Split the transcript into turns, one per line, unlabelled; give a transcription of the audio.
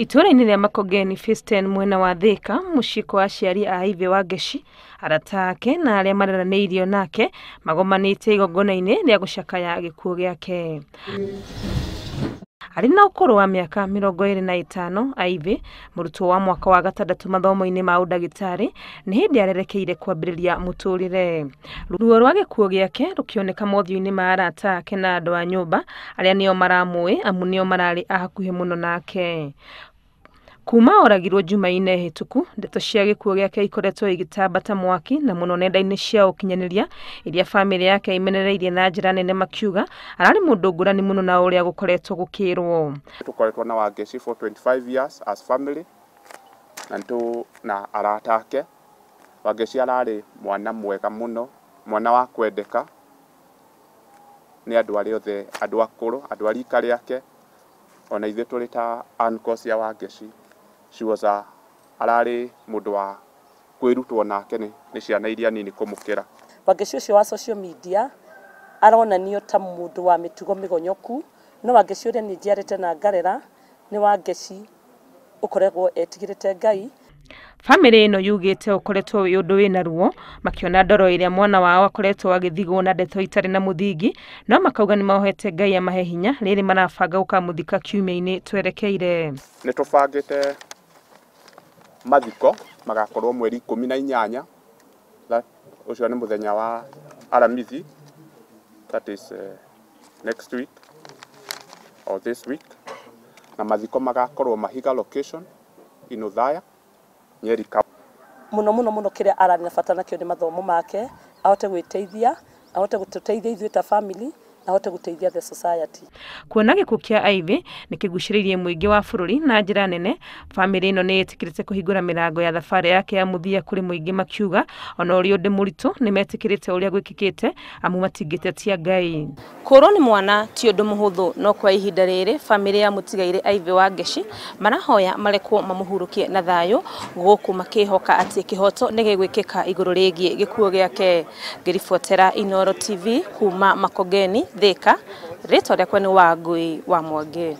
Itũũra-inĩ rĩa Makongeni Phase 10 mwena wa Thika, mũciĩ kwa aciari a Ivy Wangeci, arata ake na arĩa mareranĩirio nake magomanĩte igongona-inĩ rĩa gũcakaya gĩkuũ gĩake. Arĩ na ũkũrũ wa mĩaka 25, Ivy, mũrutwo wa mwaka wa gatandatũ mathomo-inĩ ma ũndagĩtarĩ, nĩ hĩndĩ arerekeire kwambĩrĩria mũtũrĩre. Ruo rwa gĩkuũ gĩake rũkĩoneka mothiũ-inĩ ma arata ake na andũ a nyũmba arĩa nĩo maramũĩ amu nĩo mararĩ a hakuhĩ mũno nake. Kuma oragirwo Jumaine hĩtũku, ndeto cia gĩkuũ gĩake ikoretwo igĩtamba ta mwaki na mũno nenda-inĩ cia ũkinyanĩria iria bamĩrĩ yake imenereirie na njĩra nene makiuga ararĩ mũndũ ngũrani mũno na ũrĩa gũkoretwo gũkĩrwo.
Tũkoretwo na Wangeci for 25 years as family na nĩtũ na arata ake. Wangeci ararĩ mwana mwega mũno, mwana wa kwendeka nĩ andũ arĩa othe, andũ akũrũ, andũ a rika rĩake, ona ithuĩ tũrĩ ta uncles cia Wangeci. She was a ararĩ mũndũ wa kwĩrutwo nake nĩ ciana iria nini kũmũkĩra.
Wangeci ũcio wa social media aronanio ta mũndũ wa mĩtugo mĩgonyoku, no Wangeci ũrĩa niĩ njiarĩte na ngarera nĩ Wangeci ũkoragwo etigĩrĩte Ngai.
Bamĩrĩ ĩno yugĩte ũkoretwo wĩ ũndũ wĩna ruo makĩona ndoro ĩrĩa mwana wao akoretwo agĩthigwo na ndeto itarĩ na mũthingi, no makauga nĩ maohete Ngai amahe hinya rĩrĩ marabanga gũkamũthika kiumia-inĩ twerekeire.
Nĩ tũbangĩte mathiko magakorwo mweri 18, ũcio nĩ mũthenya wa Aramithi, that is next week or this week, na mathiko magakorwo Mahiga location in Othaya, Nyeri County.
Mũno mũno mũno kĩrĩa ararĩ na bata nakĩo nĩ mathomo make, ahote gwĩteithia, ahote gũtũteithia ithuĩ ta family, ahote gũteithia the society.
Kuona gĩkuũ kĩa Ivy nĩ kĩgucĩrĩirie mũingĩ wa bũrũri na njĩra nene, bamĩrĩ ĩno nĩ ĩtĩkĩrĩte kũhingũra mĩrango ya thabarĩ yake ya mũthia kũrĩ mũingĩ makiuga ona ũrĩ ũndũ mũritũ nĩ metĩkĩrĩte ũrĩa gwĩkĩkĩte amu matingĩtetia Ngai. Kũrwo nĩ mwana ti ũndũ mũhũthũ, no kwa ihinda rĩrĩ bamĩrĩ ya mũtigairĩ Ivy Wangeci marahoya marekwo mamũhurũkie na thayũ gũkũ makĩhoka atĩ kĩhoto nĩ gĩgwĩkĩka igũrũ rĩgiĩ gĩkuũ gĩake. Ngĩribotera Inooro TV kuma Makongeni, Thika, rĩtwa rĩakwa nĩ Wangui wa Mwangi.